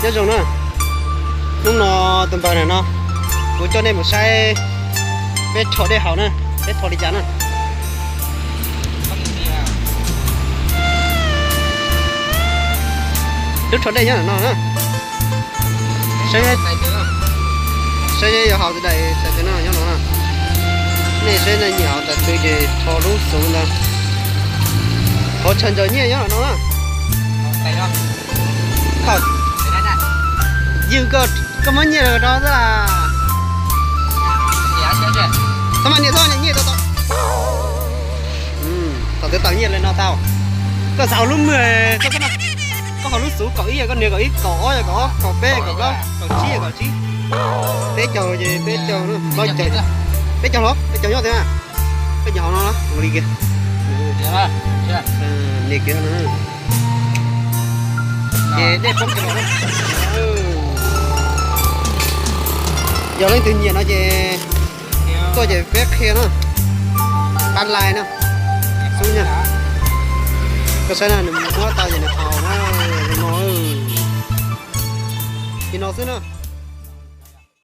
Nyob zoo na, hnub no tus npawg ntawm no, kuv coj nej mus saib peb rho dej haus na, peb rho li cas na. Lub rho dej nyob ntawm no na. Saib, saib yuav haus tsis daim txais tes no nyob no na. Nej saib nej nyiam haus txais tes ces rho lub xuv ntawd. Hauv tshav ntsaws nyiaj nyob ntawm no na. Ywg, koj muab nyiaj los rau xwb las. Txhob mas nias, txhob nias nyiaj tau tau. Thaum twg tau nyiaj li no tau. Koj xav haus lub mwg, koj haus lub xuv kaum ib, koj nias kaum ib, kaum ob, kaum ob, kaum peb, kaum plaub, kaum tsib, kaum tsib. Peb caug ces peb caug, plaub caug, peb caug los peb caug nyob thiab. Peb caug haus no ua li kiag. Nias kiag no. Ces dej poob kiag los. Yog leej twg nyiam no ces tuaj ces peb qhia na. Pab like na. Xub na. Koj saib na, nws muab tau ces nws haus na. Li no, li no xwb na.